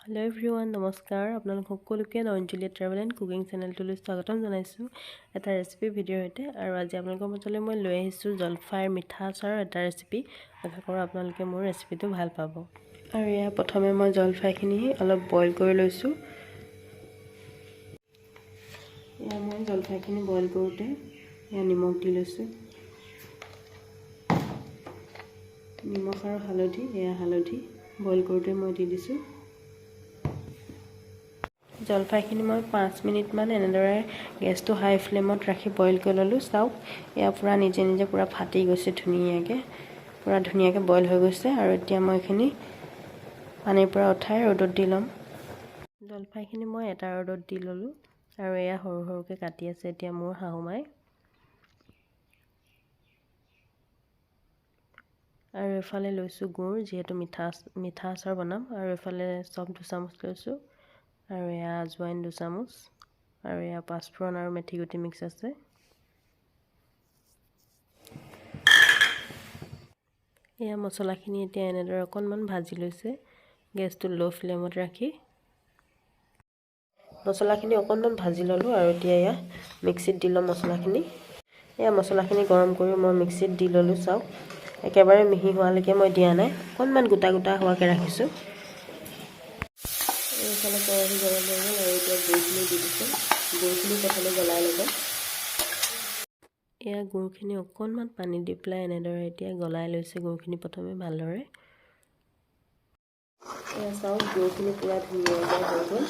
Hello' everyone, নমস্কাৰ। আপোনালোক সকলোকে নয়নজুলি ট্ৰেভেল এণ্ড কুকিং চেনেলটোলৈ স্বাগতম জনাইছোঁ এটা ৰেচিপি ভিডিঅ'ৰ সৈতে। আৰু আজি আপোনালোকৰ মাজলৈ মই লৈ আহিছোঁ জলফাইৰ মিঠা আচাৰৰ এটা ৰেচিপি। আশা কৰোঁ আপোনালোকে মোৰ ৰেচিপিটো ভাল পাব। আৰু এয়া প্ৰথমে মই জলফাইখিনি অলপ বইল কৰি লৈছোঁ। এয়া মই জলফাইখিনি বইল কৰোঁতে এয়া নিমখ দি লৈছোঁ, নিমখ আৰু হালধি। এয়া হালধি বইল কৰোঁতে মই দি দিছোঁ। জলফাইখিনি মই 5 মিনিটমান এনেদৰে গেছটো হাই ফ্লেমত ৰাখি বইল কৰি ল'লোঁ। চাওক, এয়া পূৰা নিজে নিজে পূৰা ফাটি গৈছে, ধুনীয়াকৈ পূৰা ধুনীয়াকৈ বইল হৈ গৈছে। আৰু এতিয়া মই এইখিনি পানীৰ পৰা উঠাই ৰ'দত দি ল'ম। জলফাইখিনি মই এটা ৰ'দত দি ল'লোঁ। আৰু এয়া সৰু সৰুকৈ কাটি আছে এতিয়া মোৰ শাহুমাই। আৰু এফালে লৈছোঁ গুড়, যিহেতু মিঠা মিঠা আচাৰ বনাম। আৰু এফালে চফ 2 চামুচ লৈছোঁ, আৰু এয়া আজৱাইন 2 চামুচ, আৰু এয়া পাঁচফোৰণ আৰু মেথি গুটি মিক্স আছে। এয়া মছলাখিনি এতিয়া এনেদৰে অকণমান ভাজি লৈছে, গেছটো ল' ফ্লেমত ৰাখি। মছলাখিনি অকণমান ভাজি ল'লোঁ। আৰু এতিয়া এয়া মিক্সিত দি ল'ম মছলাখিনি। এয়া মছলাখিনি গৰম কৰি মই মিক্সিত দি ল'লোঁ। চাওক, একেবাৰে মিহি হোৱালৈকে মই দিয়া নাই, অকণমান গোটা গোটা হোৱাকৈ ৰাখিছোঁ। এইফালে কেৰাহী গৰম হৈ গ'ল। আৰু এতিয়া গুড়খিনি দি দিছোঁ। গুড়খিনি প্ৰথমে জ্বলাই ল'ব। এয়া গুড়খিনি অকণমান পানী দি পেলাই এনেদৰে এতিয়া গলাই লৈছে গুড়খিনি প্ৰথমে ভালদৰে। এয়া চাওক, গুড়খিনি পূৰা ধুনীয়াকৈ হৈ গ'ল।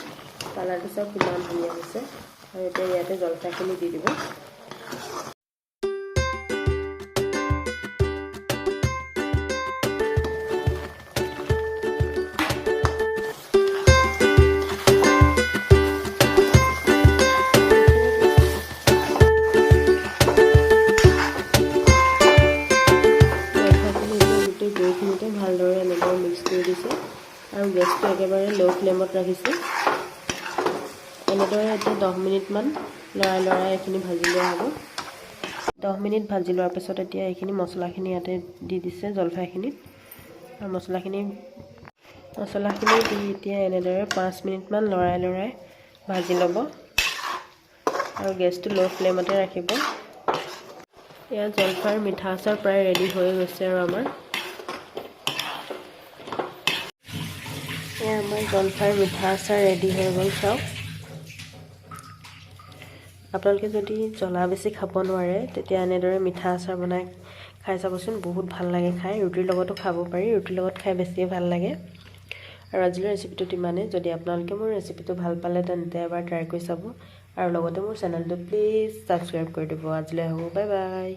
কালাৰটো চাওক কিমান ধুনীয়া হৈছে। আৰু এতিয়া ইয়াতে জলফাইখিনি দি দিব। গুড়খিনিতে ভালদৰে এনেদৰে মিক্স কৰি দিছে। আৰু গেছটো একেবাৰে ল' ফ্লেমত ৰাখিছে। এনেদৰে এতিয়া 10 মিনিটমান লৰাই লৰাই এইখিনি ভাজি লোৱা হ'ব। 10 মিনিট ভাজি লোৱাৰ পিছত এতিয়া এইখিনি মছলাখিনি ইয়াতে দি দিছে জলফাইখিনিত। আৰু মছলাখিনি দি এতিয়া এনেদৰে 5 মিনিটমান লৰাই লৰাই ভাজি ল'ব। আৰু গেছটো ল' ফ্লেমতে ৰাখিব। এয়া জলফাইৰ মিঠা আচাৰ প্ৰায় ৰেডি হৈ গৈছে। আৰু আমাৰ এয়া আমাৰ জলফাইৰ মিঠা আচাৰ ৰেডি হৈ গ'ল। চাওক, আপোনালোকে যদি জ্বলা বেছি খাব নোৱাৰে তেতিয়া এনেদৰে মিঠা আচাৰ বনাই খাই চাবচোন, বহুত ভাল লাগে খাই। ৰুটিৰ লগতো খাব পাৰি, ৰুটিৰ লগত খাই বেছিয়ে ভাল লাগে। আৰু আজিলৈ ৰেচিপিটোত ইমানেই। যদি আপোনালোকে মোৰ ৰেচিপিটো ভাল পালে তেন্তে এবাৰ ট্ৰাই কৰি চাব। আৰু লগতে মোৰ চেনেলটো প্লিজ ছাবস্ক্ৰাইব কৰি দিব। আজিলৈ আহোঁ, বাই বাই।